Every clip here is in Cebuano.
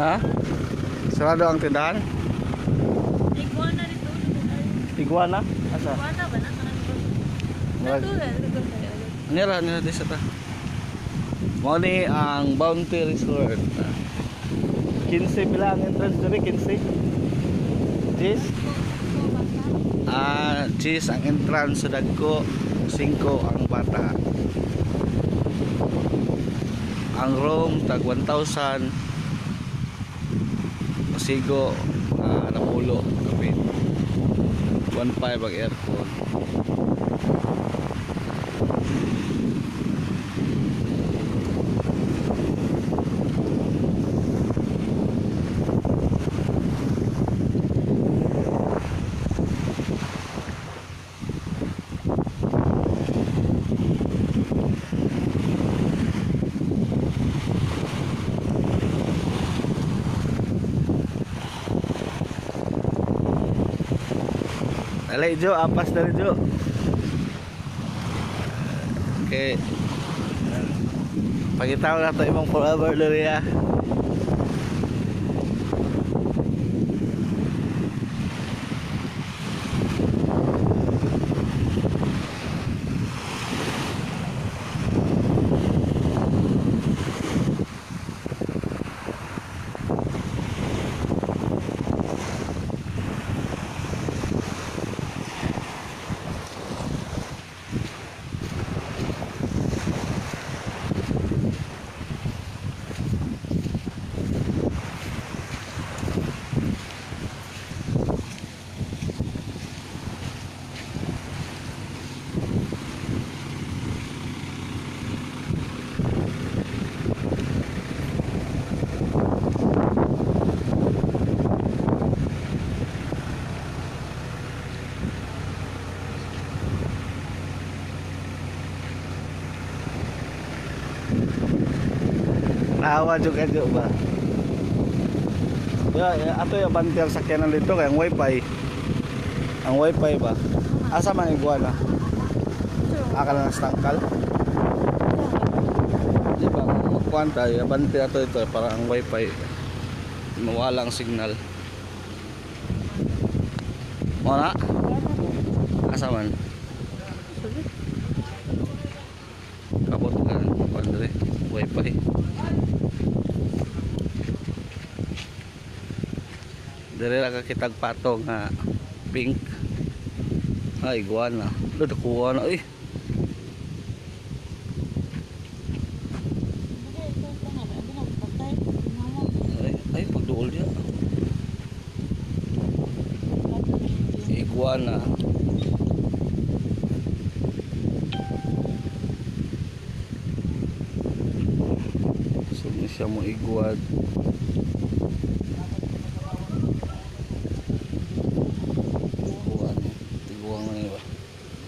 Ha? Sarado ang tindahan? Iguana dito. Iguana? Asa? Iguana ba na? Murag- Nato Nira, nira di sa ta. Mao ni ang Bounty Resort. 15 pila ang entrance diri, 15. Jis? Ah, Jis ang entrance sa dagko, 5 ang bata. Ang room tag 1,000. Masigo napulo kapit. 1.5 ang aircon. Alay Jo, apas dari Jo. Okay. Pakita na to imong forever diri ah. Nahawa jud ka ba? Ya, ya ato ya bante ang sakyanan dito kay ang wifi. Ang wifi ba? Asa man iguana? Aka na sa tangkal? Di ba magkuan tayo, bante ato ito para ang wifi mawala ang signal. Mo na? Asa man? Kabot ka kuan diri, wifi. Dire ra ka kitag pato nga pink. Ay, iguana. Lo dakuha na eh. Ay, ay pagduol diya. Iguana. So, siya mo iguad. Iguana. Tiguan nga ba?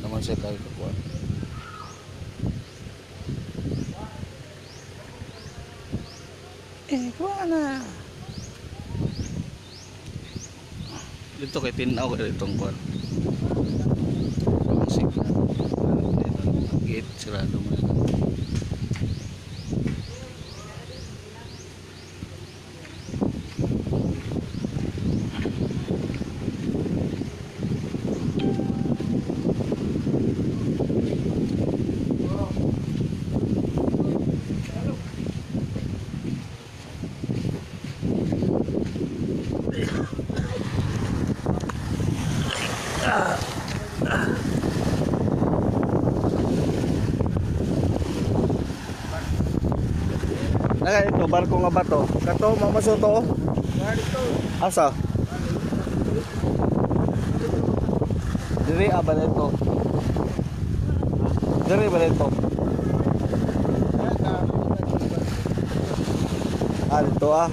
Naman siya tayo kakuha. Iguana. Dito kay tinaw kay itong kuan. Ang signal. Gate sarado mo na. Naga ito, barko nga ba to? Kato, mamasuto. Asa? Diri ba ito? Diri ba ito? Ah, dito ah.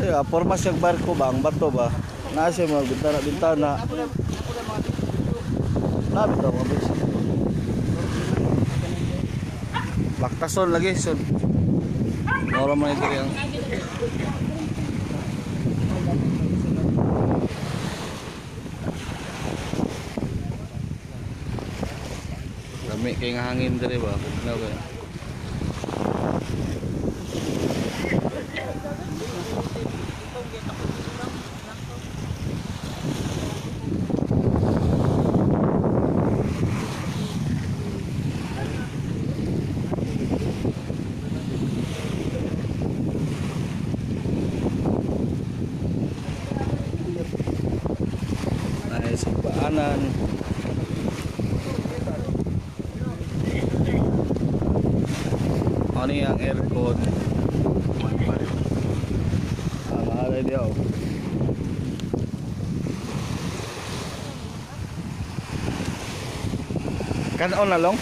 Ay, porma siyang barko ba? Ang bato ba? Naa siya mga bintana-bintana. Labi to, mga bitch. Baktason lagi, son. Mora man ito ang lami kay nga hangin diri ba? Ano ba? Ano ang aircon? 1.5. Ah, mahal ay diyaw. Kanon na long?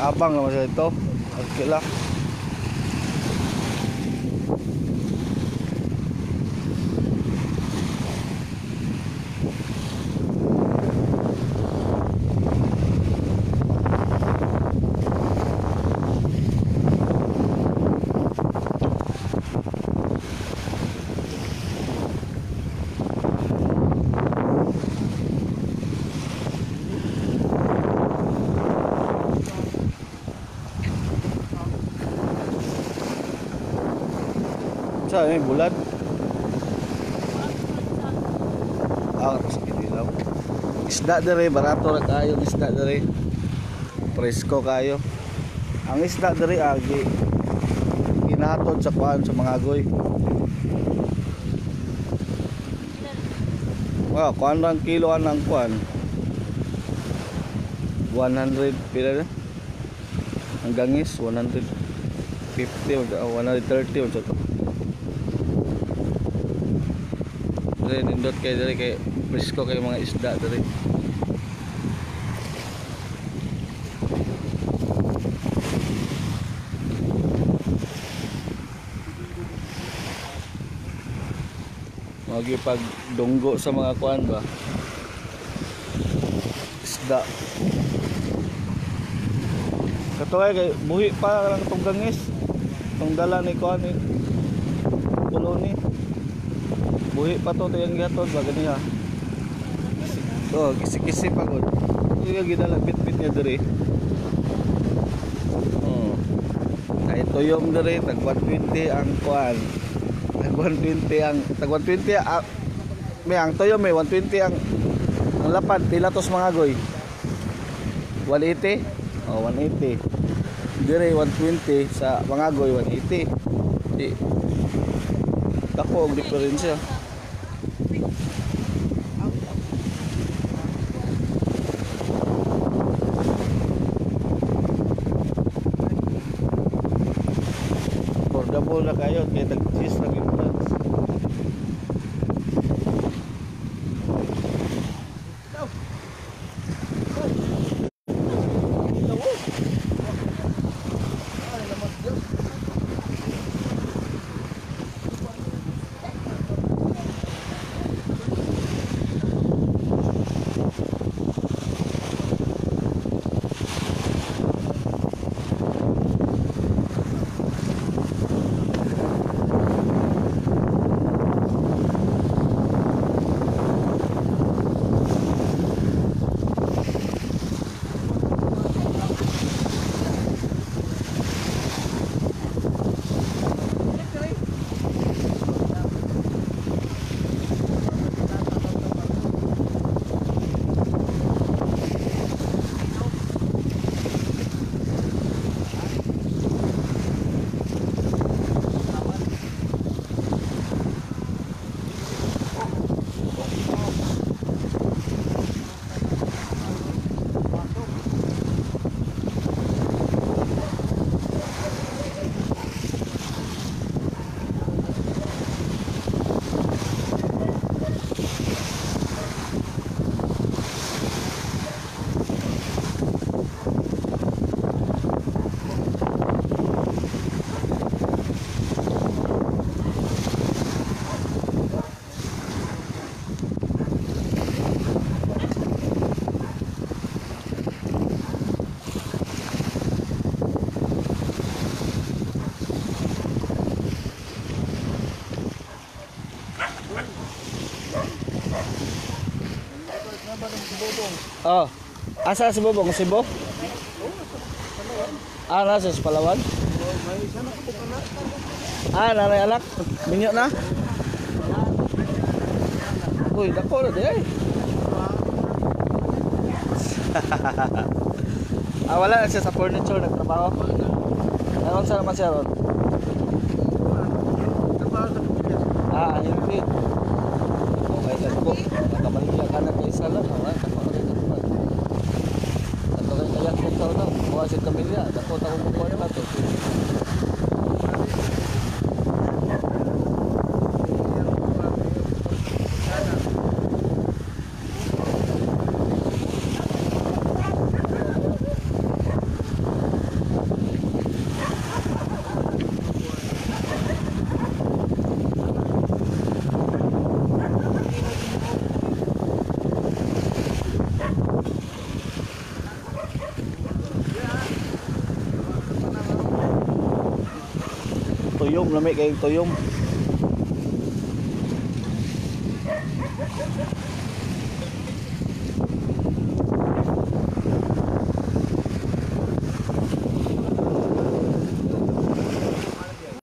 Nag-abang naman sa ito. Okay lang. Sa may bulad. Ah, sa kinilaw. Isda dere, barato ra kayo isda dere. Presko kayo. Ang isda dere agi ginahatod sa kuan sa mga agoy. Wow, kuan lang kilo ang kuan. 100 pila na? Ang gangis 150 o 130 unsa to. Dere nindot kay dere kay presko kay mga isda dere. Magi pagdunggo sa mga kuan ba? Isda. Katuay kay buhi pa lang itong gangis. Itong dala ni kuan ni pulo ni. Buhi pa to tayang gihatod ba ganiha. Oh, kisi-kisi pa gud. Iya gidala bit-bit niya diri. Oh. Ay tuyom diri tag 120 ang kuan. Tag 120 ang tag 120 may ang tuyom may 120 ang lapad pila tos mga goy. 180. Oh, 180. Dire 120 sa mga goy 180. Di dako og diferensya. Affordable na kayo kay tag cheese ra gyud. Bobong. Oh. Asa si Bobong? Cebu? Ah, nasa sa Palawan? Oh, may isa na ko anak. Ah, nanay anak. Minyo na? Uy, dako na di ay. Ah, wala na siya sa furniture nagtrabaho. Naroon sa naman siya ron. Trabaho sa Pilipinas. Ah, hindi. Okay, dako. Nakabaligya ka na kay isa lang. Ah, dako na rin ako. Dako kay kayak kong tao na. Kuha siya kamilya. Dako ta kong kukuha na to. Tuyom, lami kayong tuyom.